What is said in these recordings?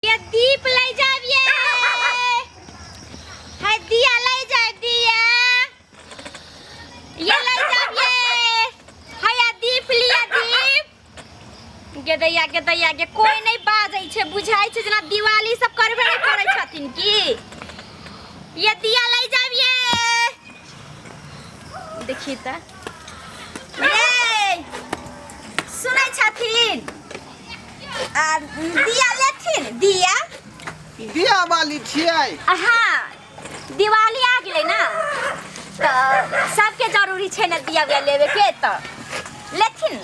ये दीप ले जाब ये है दिया ले जाए दिया ये ले जाब ये है या दीप लिया दीप गेदैया गेदैया गे कोई नहीं बाजै छै बुझाइ छै जेना दिवाली सब करबे नहीं करै छथिन की ये दिया ले जाब ये देखी त ये सुनै छथिन आ दिया लेथिन दिया दिया वाली छियै। हाँ, दिवाली आ गेलै ना, तऽ सबके जरूरी छै ने दिया उिया लेवे के, तऽ लेथिन।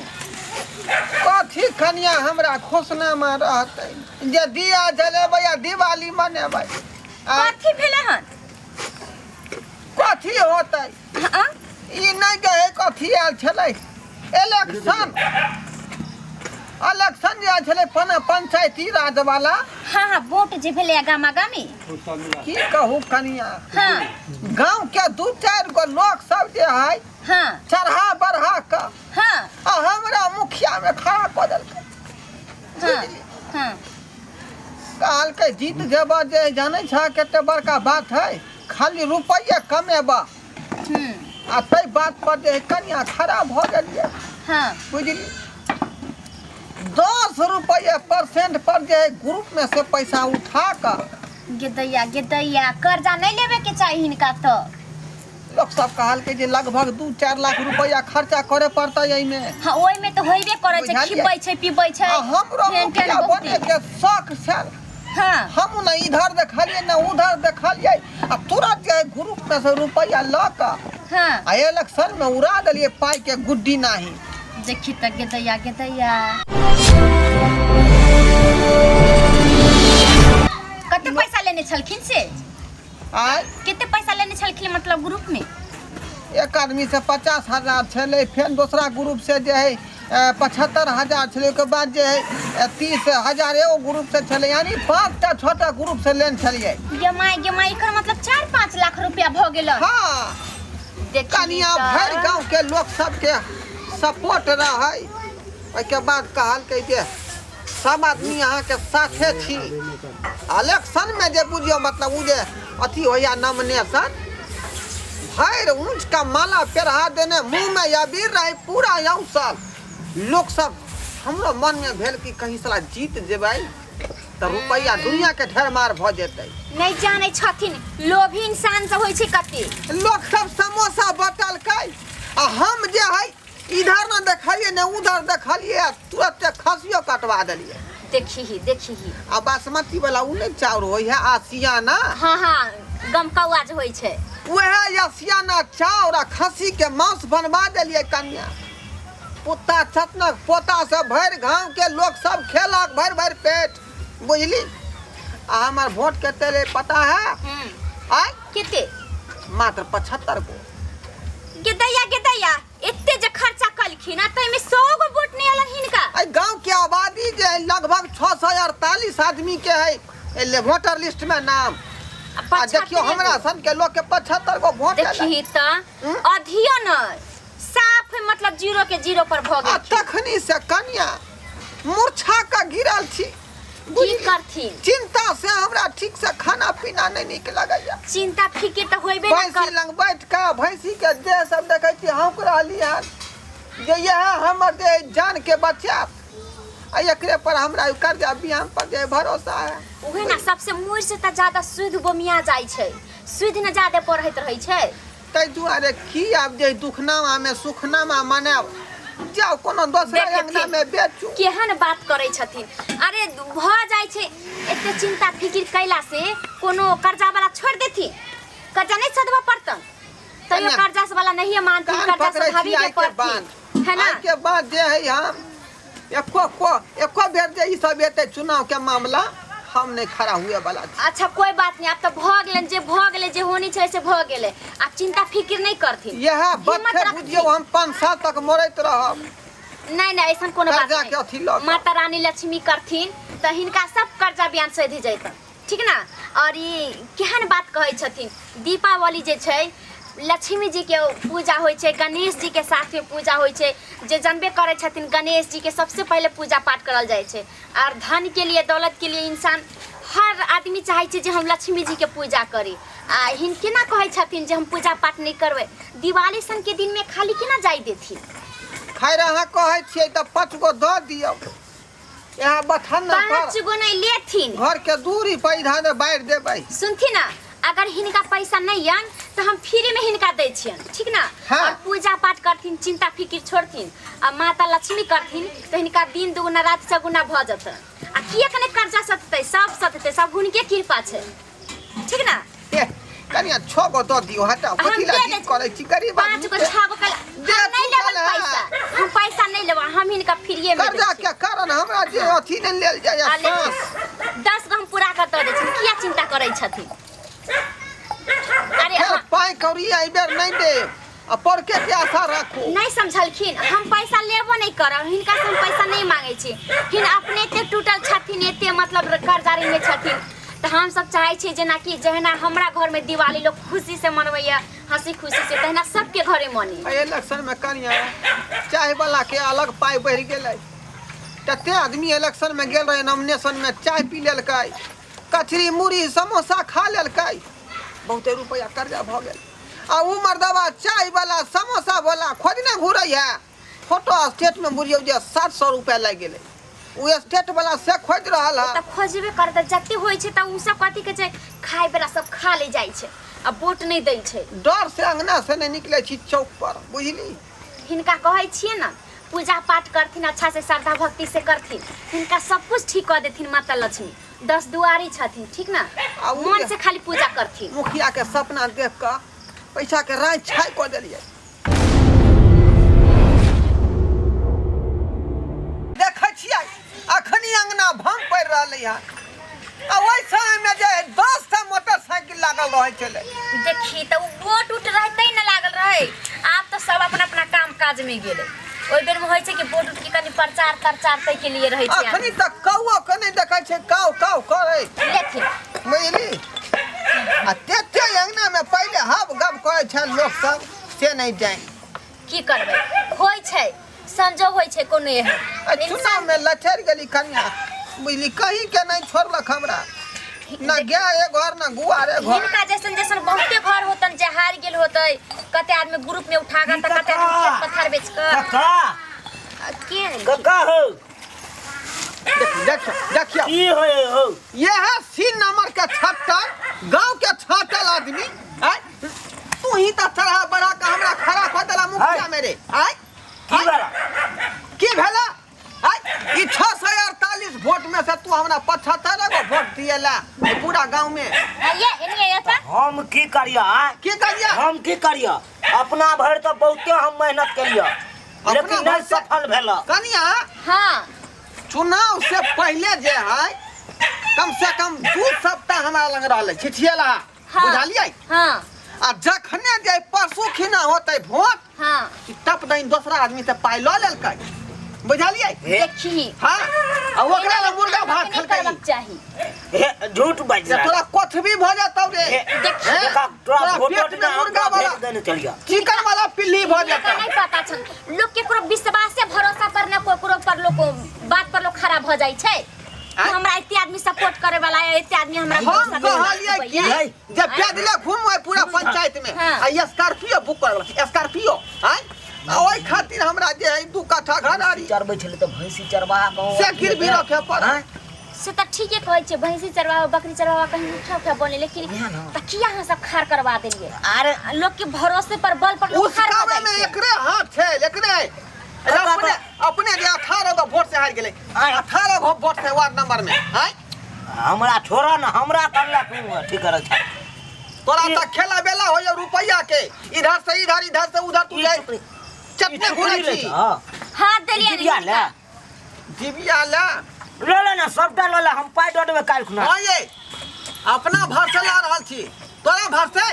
कथी कनिया हमरा खुशनामा रहतै जे दिया जलेबै आ दिवाली मनेबै आ? कथी भेलै हन? कथी होतै? हाँ। ई नहि कहै कथी आयल छलै, इलेक्शन, इलेक्शन जे आयल छलै पंचायती राज वाला। हाँ, वोट जे भेलै गामा गामी। की कहू कनिया, गाँव के दू चारि गो लोक सब जे है चढ़ा बढ़ा कऽ आ हमरा मुखिया में खड़ा कऽ देलकै। हाँ हाँ कहलकै जीत जेबह जे जानै छह कते बड़का बात है, खाली रुपैआ कमेबह। आ ताहि बात पर जे है कनिया खड़ा भऽ गेलियै। बुझली, 10 रुपैआ परसेंट पर जे है ग्रुप में से पैसा उठा कऽ। गेदैया गेदैया, कर्जा नहीं लेवे के चाही हिनका तो। लोक सब कहलकै जे लगभग 2-4 लाख रुपैआ खर्चा करे पड़तै एहिमे। हाँ, ओहि में तो होइबे करे छै। बुझलियै? खिबै छै, पीबै छै। आ हमरो फेन तेन मुखिया बहुते। बने के शौक छल। हम ने इधर देखलियै ने उधर देखलियै आ तुरंत जे है ग्रुप में से रुपैआ लऽ कऽ आ इलेक्शन में उड़ा देलियै पाई के गुड्डी नाही। देखी त गेदैया गेदैया, कते पैसा लेने छलखिन से? आय? कते पैसा लेने छलखिन, मतलब ग्रुप में? एक आदमी से 50,000 छलै, फेर दोसरा ग्रुप से जे है 75,000 छलै, ओहिके बाद जे है 30,000 एगो ग्रुप से छलै, यानी पाँचटा छओटा ग्रुप से लेने छलियै। गे माय गे माय, एकर मतलब 4-5 लाख रुपया भ गेल। देखी कनिया, तऽ। भरि गाँव के लोक सबके सपोर्ट रहै। ओहिके बाद कहलकै जे सब आदमी अहाँके साथे छी। इलेक्शन में जे बुझियौ मतलब ओ जे अथी होइया नॉमिनेशन, भरि ऊँच का माला पेरहा देने, मुँह में अबीर रहे, पूरा औसल लोक सब। हमरो मन में भेल कि कहीं साला जीत जेबै तऽ रुपैआ दुनिया के ढेर मार भऽ जेतै। नहीं जानै छथिन, लोभी इंसान सब होइ छै कते। लोक सब समोसा बटलकै आ हम जे है इधर न देखलियै ने उधर देखलियै आ तुरते खसियो कटवा देलियै। देखी ही, देखी ही। आ बासमती वाला उ नहि चाउर होइ है आसियाना? हाँ, गमकौआ जे होइ छै। वएह आसियाना चाउर आ खस्सी के मांस बनवा देलियै कन्या। पुत्ता चतनक पोता सब भरि गाँव के लोक सब खेलक भरि भरि पेट, बुझली? आ हमर वोट कते रहे, पता है? आय? कते? मात्र 75 गो। गेदैया गेदैया, एते जे खर्चा कलखिन आ ताहिमे 100 गो वोट नहि अलन हिनका। एहि गांव के आबादी जे है लगभग 648 आदमी के है एले वोटर लिस्ट में नाम। आ देखियो, हमरा सन के लोग के 75 गो वोट एलै। देखी तऽ, अधियो नहि, साफ मतलब जीरो के जीरो पर भऽ आ गेल। तखनी से कनिया मूर्छा का गिरल छी। की बुझली? करथिन? चिंता से हमरा ठीक से खाना पीना नहीं नीक लगैया। चिंता फिकिर तऽ होइबे न भैंसी कर। लंग बैठ के भैंसी के देह सब देखै छी, हौंक रहली हन जे इएह हमर जे जान के बचायत आ एकरे पर हमरा कर्जा बियान पर जे भरोसा है। उहे ना, सबसे मुर से तऽ ज्यादा सुध बोमिया जाइ छै, सुध ने ज्यादा पढ़ैत रहै छै। ताहि दुआरे की आब जे दुखनामा में सुखनामा मनायब, जाउ कोनो दोसरा देखथिन। अंगना में बेचू। केहन बात करै छथिन! अरे, भऽ जाइ छै। एते चिंता फिकिर कैला से कोनो कर्जा वाला छोड़ि देथिन? कर्जा नहीं सधबऽ पड़तन तैयो कन्या, कर्जा वाला नहीं मानथिन। कान कर्जा पकड़ै छी सधाबी के आइ के बाद। पड़थिन, है ना? आइ के बाद जे है हम एको को एको बेर जे ई सब एतै चुनाव के मामला, हम नहीं खड़ा हुए वाला छी। अच्छा, कोई बात नहीं। आब तऽ भऽ गेलै जे भऽ गेलै, जे होनी छै से भऽ गेलै। आब चिंता फिकिर नहीं करथिन। इएह हिम्मत बच्चे रखथिन। बुझियौ हम 5 साल तक मरैत रहब। नहीं नहीं, ऐसा कोनो बात कर्जा के अथी लऽ नहीं। कऽ। माता रानी लक्ष्मी करथिन तऽ हिनका सब कर्जा बयान सधि जैतन, ठीक ना? और ई केहन बात कहै छथिन? दीपावली जे छै, लक्ष्मी जी के पूजा होइ छै, गणेश जी के साथ में पूजा होइ छै। जे जानबे करै छथिन, गणेश जी के सबसे पहिले पूजा पाठ करल जाइ छै। और धन के लिए, दौलत के लिए इंसान हर आदमी चाहै छै जे हम लक्ष्मी जी के पूजा करी आ हिन केना कहै छथिन जे हम पूजा पाठ नहि करबै दिवाली सन के दिन में खाली केना जाय देथिन खैर अहाँ कहै छियै तऽ 5 गो दऽ दियौ यहाँ बथान पर 5 गो नहीं लेथिन घर के दूरी पर इधर बाढ़ि देबै सुनथिन ना अगर हिनका पैसा नहीं यन तो हम फ्री में हिनका दै छियन ठीक ना हाँ। और पूजा पाठ करथिन चिंता फिकिर छोड़थिन आ माता लक्ष्मी करथिन तो हिनका दिन दुगुना रात चौगुना भऽ जेतन आ किएक नहि कर्जा सधतै सब सधतै सब हुनके कृपा छै ठीक ना ए कनिया 6 गो दऽ दियौ हटाओ हम कथी ला दे जिद दै करै छी गरीब 5 आदमी गो के। 6 गो कल दे हम नहीं तू लेबै कल है। पैसा हम पैसा नहीं लेबै हम हिनका फ्रीए में दै कर्जा छी के कारण हमरा जे अथी नहि लेल जाइए आ लेकिन साँस 10 गो हम पूरा कर दऽ दै छी किया चिंता करै छथिन अरे फेर अहाँ पाइ कौड़ी एहि बेर नहि देब आ पड़के के आशा राखू नहीं समझलखिन हम पैसा लेबो नहीं करब हिनका से हम पैसा नहीं मांगे छी हिन अपने एते टूटल छथिन एते मतलब कर्जा ऋण में छथिन तऽ हम सब चाहै छियै जेनाकि जहिना हमरा घर में दिवाली लोग खुशी से मनबैया हंसी खुशी से तहिना सबके घरे मने एहि इलेक्शन में कनिया चाय वाला के अलग पाइ बढ़ि गेलै कते आदमी इलेक्शन में गेल रहे नॉमिनेशन में चाय पी लेलकै कचरी मुरही समोसा खा लेलकै बहुते रुपया कर्जा भऽ गेल आ उ मर्दबा चाय वाला समोसा वाला खोजने घूरै है फोटो स्टेट में बुझियौ जे 700 रुपया लागि गेलै उ स्टेट वाला से खोजि रहल है तऽ खोजबे करतै जते होइ छै तऽ उ सब कथी कहै छै खाय वाला सब खा ले जाइ छै आ वोट नहि दै छै डर से अंगना से नहि निकलै छी चौक पर बुझली हिनका कहै छियै ने पूजा पाठ करथिन अच्छा से श्रद्धा भक्ति से करथिन हिनका सब कुछ ठीक कऽ देथिन माता लक्ष्मी 10 दुआरी छथिन ठीक ना आ उ मन जे- से खाली पूजा करथिन मुखिया के सपना देख कऽ पैसा के राय छाय कऽ देलियै देखै छियै अखनी अंगना भंग पड़ि रहलै हन आ ओहि समयमे जे 10 टा मोटरसाइकिल लागल रहै छलै देखी तऽ उ वोट उट रहते न लागल रहे आब तऽ सब अपना अपना काम काज में गेलै ओहि बेर में होइ छै कि वोट उट के कनि प्रचार तरचार तै के लिए रहै छै अखनी तक कौओ के नहि देखै छै काउ काउ करै लेथिन बुझली आ तेते अंगनामे पहिले हब गब करै छल लोक सब से नहि जाय की करबै होइ छै संजोग होइ छै कोनो एहन आ चुनावमे लठरि गेली कनिया बुझली कहीं के नहि छोड़लक हमरा न गाय घर न गुआरे घर हिनका जैसन जैसन बहुते घर होतन जे हार गेल होतै कते आदमी ग्रुप में उठा कर तऽ कते आदमी खेत पथार बेच कर कक्का के कक्का हो देखियो देखियो की होय हो यह सीन नंबर के छत्तर गांव के छाटल आदमी आय तू ही तो चढ़ा बढ़ा के हमरा खड़ा कर देला मुखिया मेरे आय की भेला की भेला आय ई 648 वोट में से तू हमरा 75 गो वोट दिएला ई पूरा गांव में ये एनी ये त हम की करिया आय? की करिया हम की करिया अपना भरि तऽ बहुते हम मेहनत केलिया लेकिन भरि नहि सफल भेला कनिया हां चुनाव से पहले जे है कम से कम 2 सप्ताह हमरा लग रहलै छिछिएला हाँ। बुझलियै हां आ जखने जे परसू खिना होतै वोट हां ई टप दही दोसरा आदमी से पाइ लऽ लेलकै बुझलियै हे देखी हाँ आ ओकरा लए मुर्गा भात नहि खेलकै करबाक चाही हे झूठ बाजि जे तोरा कथबी भऽ जेतौ रे हे, देखी देखा तोरा तोरा वोट पेट में मुर्गा वाला देने चलिया चिकन वाला पिल्ली भऽ हिनका जेतौ नहीं पता छन लोग केकरो विश्वासे भरोसा पर न केकरो पर लोग बात पर लोग खड़ा भऽ जाइ छै आँय? हमरा एते आदमी सपोर्ट करे वाला है एते आदमी हमरा हम भरोसा करे वाला कहलियै कि है। जे पैदले घूमबै पूरा पंचायत में हाँ। आ स्कॉर्पियो बुक करल स्कॉर्पियो आँय आ ओहि खातिर हमरा जे है 2 कट्ठा घर आरी चरबै छलै तऽ भैंसी चरबाहा गाँव से गिरवी रखे पड़ल से तऽ ठीके कहै छै भैंसी चरवावा बकरी चरवावा कहीं उठा उठा बने लेकिन इएह ने। तऽ किया अहाँ सब खार करवा देलियै अरे लोग के भरोसे पर बल पर लोग खार भऽ उसकावे जाइ में छै एकरे हाथ छै एकरे कका अपने अपने जे 18 गो वोट से हार गेलै 18 गो वोट से वार्ड नंबर में आँय हमरा छोड़ा ना हमरा करला तू अथी करै छ तोरा तऽ खेला बेला होइए रुपैया के इधर से इधर इधर से उधर तू जाय चटने घुरै छी हाथ देलियै डिबिया ले डिबिया ले ले ले ना सबटा ले ले हम पाइ दऽ देबै काल्हि खुना हाँ ये अपना भर से ला रहल छी तोरा भर से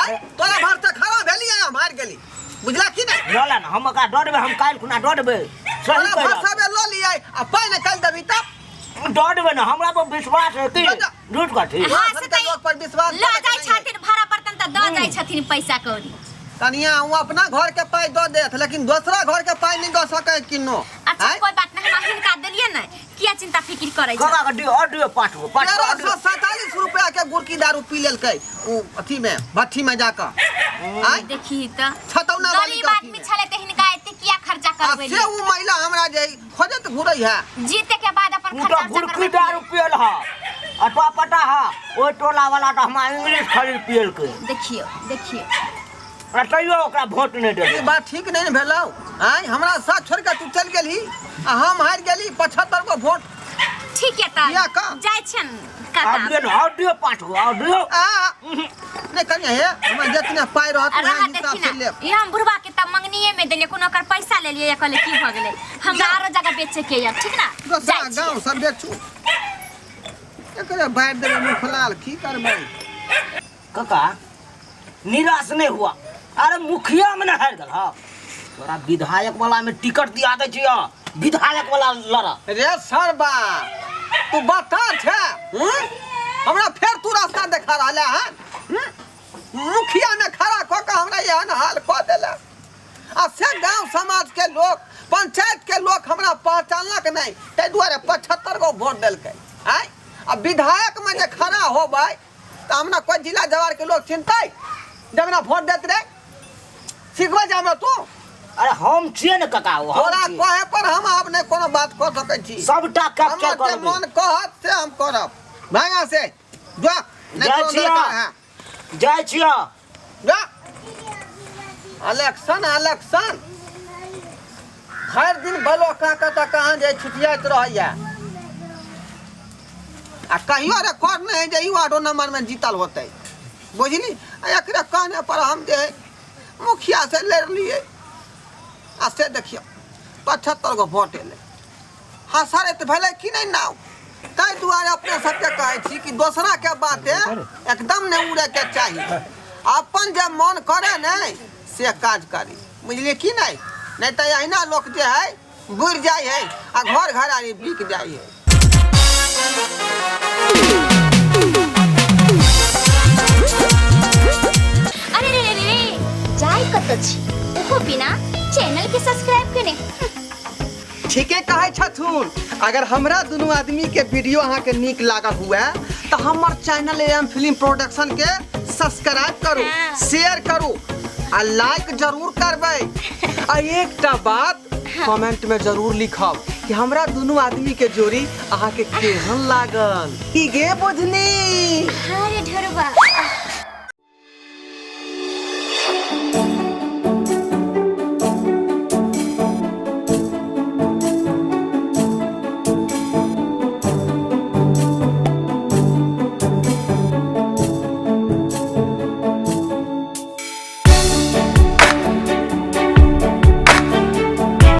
आय तोरा भर से खड़ा भेली हम हार गेली बुझला की नहीं लऽ ले ना हम ओकरा दऽ देबै हम काल्हि खुना दऽ देबै सही तोरा कहि भर रहल से लऽ लियै आ पाइ निकालि देबी तब दऽ देबै ना हमरा पर विश्वास है की लऽ जा। झूठ कथी हाँ, तोरा से सबके तऽ लोक पर विश्वास लऽ करैके जाइ नहि है। छथिन भाड़ा बर्तन तऽ दऽ जाइ छथिन पैसा कौड़ी कनिया वो अपना घर के पाई दऽ देत लेकिन दोसरा घर के पाई नहीं दऽ सकै किन्नो अच्छा आँय? कोई बात नहीं हम हिनका देलियै ने, किया चिंता फिकिर करै छै? कका के दियो, और दियो 5 गो, 5 गो तेरह और दियो। सौ सैंतालीस रुपया के गुड़की दारू पी लेलकै ओ अथी में, भट्ठी में जाकऽ। आँय? देखी त छतौना वाली गरीब के अथी आदमी में। छलै त हिनका एते किया खर्चा आ करबै? से ओ महिला हमरा जे खोजैत घुरै है। जीते के बाद अपन उ तो खर्चा उर्चा गुड़की करबै। दारू पियल ह अटवा पता ह, ओहि टोला वाला तो हमरा इंग्लिश खरीद पियल के। देखियो देखियो। आ तैयो ओकरा वोट नहीं ई देलियै। बात ठीक नहीं ने भेलौ। आँय, हमरा साथ छोड़ के तू चल गेलही आ हम हारि गेली 75 गो वोट। ठीक है त किया का? जाइ छियन काका। और दियो ने, और दियो 5 गो, और दियो। आ नहीं कनिया, हे हमरा जितने पाइ रहत आ वएह रहा हिसाब देखी से ना, लेब। ई हम बुढ़वा के तब मंगनिए में देलियै, कोनो ओकर पैसा लेलियै या कहले की भऽ गेलै, हमरा आरो जगह बेचे के यऽ, ठीक ना? दोसरा जाइ छियै। गाँव सब बेचू, एकरे बारि देबै मुखलाल, की करबै? काका निराश नहीं हुआ। अरे मुखिया में ना हार गल हा, तोरा विधायक वाला में टिकट दिया दे छियो, विधायक वाला लड़ा। रे सरबा, तू बता छे, हम्म? हमरा फेर तू रास्ता देखा रहला है, हम्म? मुखिया में खड़ा कऽ के हमरा एहन हाल कऽ देला आ से गांव समाज के लोग, पंचायत के लोग हमरा पहचानलक नहीं, ताहि दुआरे 75 गो वोट देलकै। आँय, आ विधायक में जे खड़ा होबै तऽ हमरा कोइ जिला जवार के लोग चिन्हतै जे हमरा वोट देत रे? सिखबै छै हमरा तू? अरे हम छियै ने काका, ओ हम तोरा छियै। कहे पर हम आब नहि कोनो बात कऽ सकै छी। सबटा कैप्चर हमर जे करबै। मन कहत से हम करब। भाग यहाँ से जा, नहीं जाइ कोनो छियै। दरकार है। जाइ छियै। जा। इलेक्शन इलेक्शन भरि दिन बलो कहाँ कतऽ कहाँ जे छिटियाइत रहैया आ कहियो रिकॉर्ड नहीं है जे ई वार्डो नंबर में जीतल होते, बुझली? आ एकरे कहने पर हम जे है मुखिया से लड़ लिए आ से देखियो 75 गो वोट एलै। हाँ सर, तऽ भेलै कि नहि नाव? ताहि दुआरे अपने सबके कहै छी कि दोसराके बाते एकदम नहि उड़ैके चाही, अपन जे मन करे ने से काज करी, बुझलियै कि नहि? नहि तऽ अहिना लोक जे है बुड़ि जाइ है आ घर घरारी बिक जाइ है। अरे रे रे रे, जाय कतऽ छी ओहो बिना चैनल के सब्सक्राइब केने? ठीके कहै छथुन। अगर हमरा दुनू आदमी के वीडियो अहाँके नीक लागल हुए तऽ हमर चैनल एम फिल्म प्रोडक्शन के सब्सक्राइब करू, शेयर करू आ लाइक जरूर करबै आ एकटा बात कमेंट में जरूर लिखब कि हमरा दुनू आदमी के जोड़ी अहाँके केहन लागल। की गे बुझनी? हाँ रे ढेरवा।